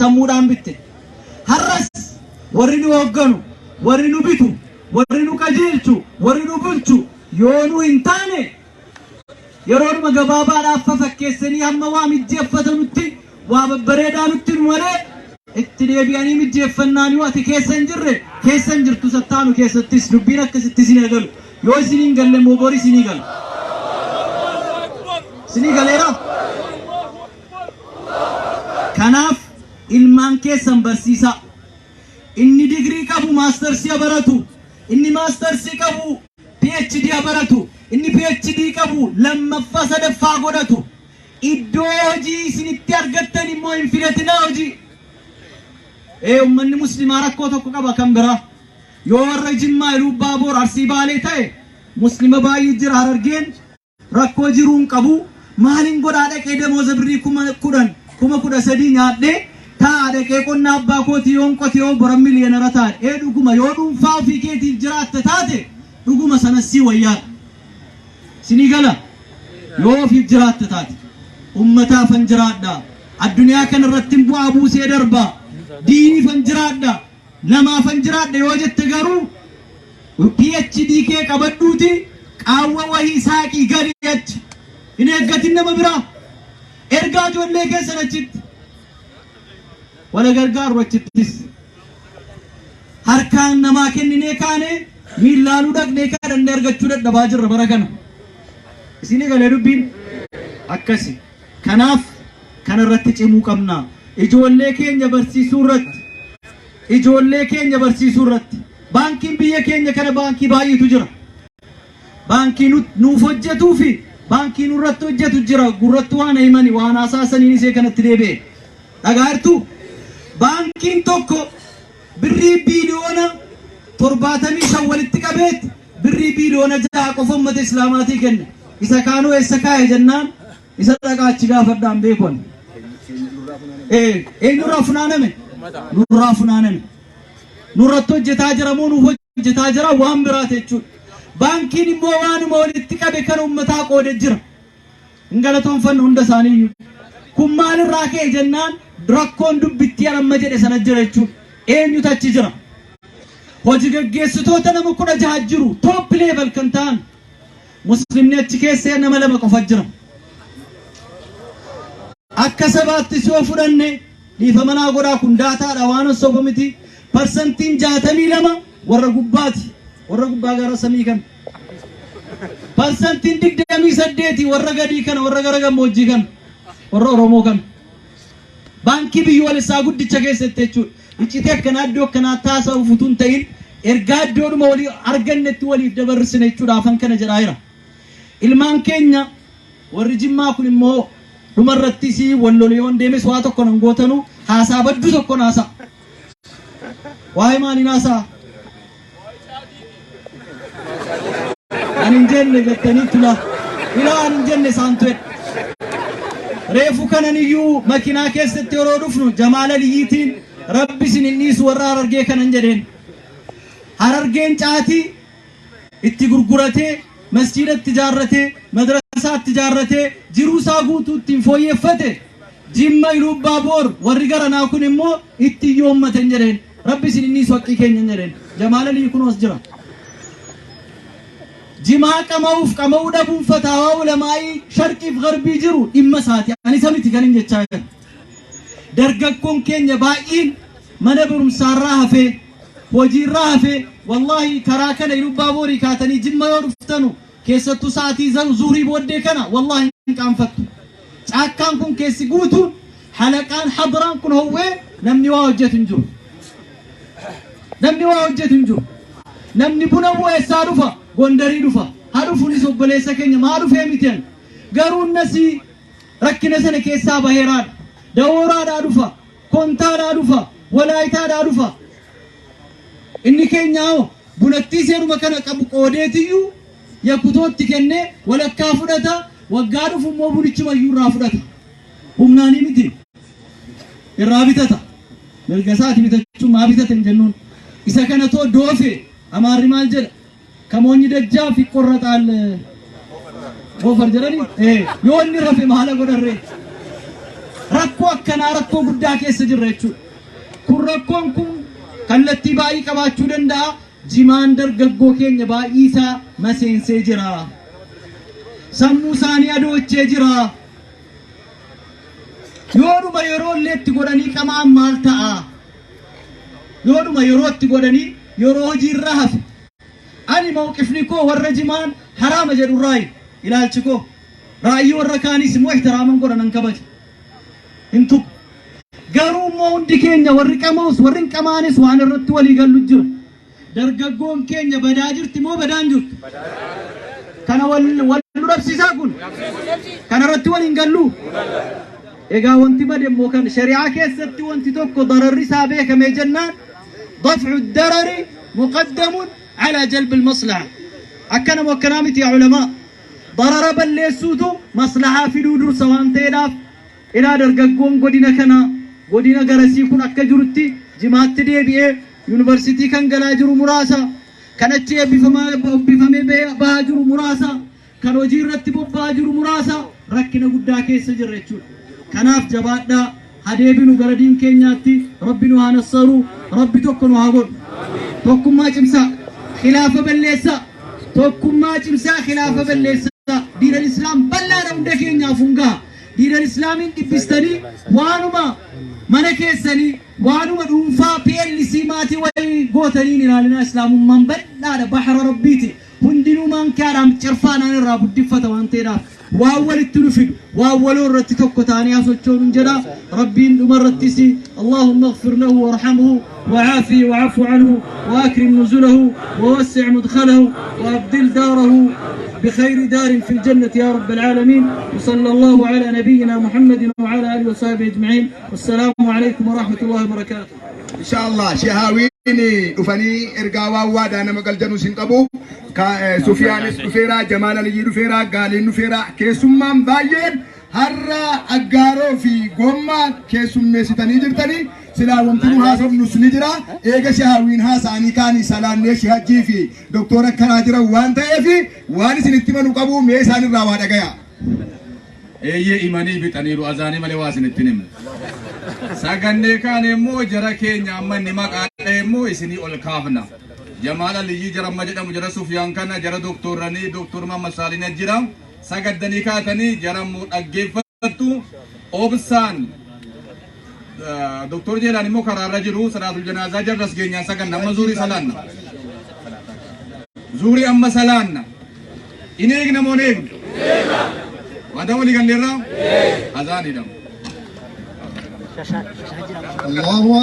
Sammuudhaan bitte. Har'as warri nu hoogganu, warri nu bitu, warri nu qajeelchu, warri nu bulchu yoo nu hin taane yeroodhuma gabaabaadhaaf fafakkeessanii hamma waa mijjeeffatanutti waa babbareedaa nutti himu malee itti deebi'anii mijjeeffannaan yoo ati keessa hin jirre keessa hin jirtu sattaanu keessattis dubbiin akkasitti isin galu. Yoo isin hin galle immoo bori isinii gala. Isinii galeera? Kanaaf ilmaan keessan barsiisaa. Inni digirii qabu maastarsii haa baratu. Inni maastarsii qabu PhD haa baratu. Inni PhD qabu lammaffaa sadaffaa godhatu. Iddoo hojii isinitti argattan immoo hin filatinaa hojii. Ee ummanni muslimaa rakkoo tokko qaba kan biraa. Yoo warra Jimmaa, Iluu Abbaa Boor, Arsii Baalee ta'e muslima baay'ee jira. Harargeen rakkoo jiruu hin qabu. Maalin godhaa dhaqee damooza birrii 10,000, 13,000 nyaadhee taa'a dhaqee qonna abbaa kootii yoon qote yoo boran miliyoonara ta'a. Ee dhuguma yoo dhuunfaa ofii keetiif jiraatte taate dhuguma sanas sii wayyaadha. Sinii gala yoo ofiif jiraatte taate. Ummataafan jiraadha. Addunyaa kana irrattin bu'aa buusee darba. Diiniifan jiraadha. Namaafan jiraadha yoo jette garuu PhD kee qabadhuuti qaawwa wahii saaqii gali achi. Hin eeggatin nama biraa. Ergaa ijoollee keessan achitti. Wala gargaaru achittis. Harkaan namaa kenninee kaane miillaanuu dhaqnee kadhannee argachuu dadhabaa jirra bara kana. Isinii galee dubbiin akkasi. Kanaaf kana irratti cimuu qabna. Ijoollee keenya barsiisuu irratti ijoollee keenya barsiisuu irratti baankiin biyya keenya kana baankii baay'eetu jira. Baankii nuuf hojjetuu fi baankii nurratti hojjetu jira. Gurratti waan himani waan hasaasaniin isee kanatti deebi'e. Dhagaa jirtuu? Baankiin tokko birrii biiliyoona 75 walitti qabeet birrii biiliyoona 6 qofa uummata Islaamaatii kenne. Isa kaanuu eessa kaa'e jennaan isa dhaqaa achi gaafadhaan beeku ani. Eenyurraa funaaname? Nurraa funaaname. Nurratti hojjetaa jira moo nuuf hojjetaa jira waan biraati jechuudha. Baankiin immoo waanuma walitti qabe kan uummataa qoode jira. Hin galatoonfannu hunda isaaniiyyuu. Kun maalirraa ka'e jennaan rakkoon dubbittii amma jedhe sana jira jechuudha. Eenyutu achi jira? Hojii gaggeessitoota nama 16 jiru top level kan ta'an muslimni achi keessa nama 2 qofa jira. Akka sabaattis yoo fudhanne dhiifama naa godhaa kun daataadha waan soba miti. Parsantiin 62 warra gubbaati. Warra gubbaa gara samii kana. Parsantiin 28 warra gadii kana warra gara gammoojjii kana warra Oromoo kana. Baankii biyyoolessaa guddicha keessatti jechuudha. Iccitii akkanaa iddoo akkanaa taasisuuf utuu hin ta'in ergaa iddoodhuma walii argannetti waliif dabarsine jechuudha afan kana jedhaa jira. Ilmaan keenya warri Jimmaa kun immoo dhumarrattis wal lole yoon deemes waa tokko nan gootanu haasaa badduu tokko naasaa. Waa'ee maaliin haasaa? Ani hin jenne jettanii tula. Ilaa ani hin jenne isaan tu'e. Reefu kanan iyyuu makinaa keessatti yeroo dhufnu Jamaal Aliyyiitiin Rabbi isin hin dhiisu warra Harargee kanan jedheen. Harargeen caatii itti gurguratee masjiida itti ijaarratee madrasaa itti ijaarratee jiruu isaa guutuu ittiin fooyyeffate. Jimma Iluubbaa Boor warri garanaa kun immoo itti yoommatan jedheen. Rabbi isin hin dhiisu haqqii keenya jedheen. Jamaal Aliyyi kunoo as jira. Jimaa qama'uuf qama'uu dhabuun fataawaa ulamaa'ii sharqiif garbii jiru dhimma isaati. Ani isa miti kan hin jechaa jiru. Dargaggoon keenya baay'een mana barumsaarraa hafee hojiirraa hafee wallaahi karaa kana Iluubbaa Boorii kaatanii Jimma yoo dhuftanu keessattuu sa'aatii zuhrii booddee kana wallaahi hin qaanfattu. Caakkaan kun keessi guutuun halaqaan hadraan kun howwee namni waa hojjetu hin jiru. Namni waa hojjetu hin jiru. Namni buna bu'u eessaa dhufa? Gondarii dhufa. Haa dhufuunis obboleessa keenya maa dhufee miti ani. Garuu innasii rakkina sana keessaa baheeraadha. Dawooraadhaa dhufa. Kontaadhaa dhufa. Walaayitaadhaa dhufa. Inni keenya hoo bunattii seeruma kana qabu qoodeetiyyuu yakutootti kennee walakkaa fudhata. Waggaa dhufu immoo bunichumayyuu irraa fudhata. Humnaanii miti. Irraa bitata. Mirga isaati bitachuu maa bitata hin jennuun. Isa kana too doofe Amaarri maal jedha? Kamoonyi dajjaaf ይቆረጣል ጎፈር jedhani yoo inni rafe maala godharree? Rakkoo akkanaa rakkoo guddaa keessa jirra jechuudha. Kun rakkoon kun kallattii baay'ee qabaachuu danda'a. Jimaan dargaggoo keenya baay'ee isaa maseensee jira. Sammuu isaanii adoochee jira. Yoodhuma yeroo illee itti godhanii qama'an maal ta'a? Yoodhuma yeroo itti godhanii yeroo hojiirra hafe. Ani mawqifni koo warra jimaan haraama jedhurraayi ilaalchi koo. Ra'ayyii warra kaaniis immoo ihtiraaman godha nan kabaja. Hin tuqu. Garuu immoo hundi keenya warri qama'us warri hin qama'anis waan irratti walii gallu jira. Dargaggoon keenya badaa jirti moo badaan jirtu? Kana wal wal nu dhabsiisaa kun? Kana irratti waliin gallu? Egaa wanti bade immoo kan shari'aa keessatti wanti tokko dararri isaa beekamee jennaan daf'u darari muqaddamun ala jalbi maslaha. Akkana moo akkanaa miti yaa ulamaa? Darara balleessuutu maslahaa fiduu dursa waan ta'eedhaaf ilaa dargaggoon godina kanaa godina garasii kun akka jirutti jimaatti deebi'ee yuunivarsiitii kan galaa jiru muraasa, kan achi eebbifamee bahaa jiru muraasa, kan hojii irratti bobba'aa jiru muraasa rakkina guddaa keessa jirra jechuudha. Kanaaf jabaadhaa hadeebinu gara diin keenyaatti. Rabbi nu haa nassaru, Rabbi tokko nu haa godhu. Tokkummaa cimsaa, khilaafa balleessaa, tokkummaa cimsaa, khilaafa balleessaa. Diinal Islaam bal'aadha hunda keenyaaf hungaa. Diinal Islaamiin dhibbistanii waanuma mana keessanii waanuma dhuunfaa PLC maatii wayii gootaniin ilaalinaa. Islaamummaan bal'aadha, bahara Rabbiiti. Hundinuu maankaadhaan cirfaanaan irraa buddiffata waan ta'eedhaaf waan walitti nu fidu waan waloo irratti tokko ta'anii hasochoonuun jedha. Rabbiin dhuma irrattis اللهم اغفر له وارحمه وعافه واعف عنه وأكرم نزله ووسع مدخله وأبدل داره بخير دار في الجنة يا رب العالمين. وصلى الله على نبينا محمد وعلى آله وصحبه أجمعين، والسلام عليكم ورحمة الله وبركاته. Inshallah shehaawiin dhufanii ergaa waan waadaa nama galchanus hin qabu. Sufiyaanis dhufeera, Jamaal Aliyyii dhufeera, Gaaliin dhufeera. Keessummaan baay'een har'a aggaaroo fi gommaa keessummeessitanii jirtanii silaa wanti nu haasofnus ni jira. Eega shehaawiin haasa'anii kaanii salaannee shehajjii fi doktora karaa jiran waan ta'eef waan isinitti manu qabu mee isaan irraa waa dhagaya. Eeyyee, imanii fixaniiru azaanii malee waa isinitti himne. Sagannee kaan immoo jara keenya amma inni maqaa dha'e immoo isinii ol kaafna. Jamaal Aliyyii jara amma jedhamu, jara Sufyaan kana, jara doktorranii, doktor Muhammad Saalina jira. Sagaddanii kaatanii jara immoo dhaggeeffattu obsaan. Doktor Jeelaan immoo karaarra jiru. Salaatul janaazaa jarras geenyaan saganna. Amma zuurii salaanna. Zuurii amma salaanna. In eegna moo hin eegnu? Waadaa walii galleerraa? Azaanidha. Allahu.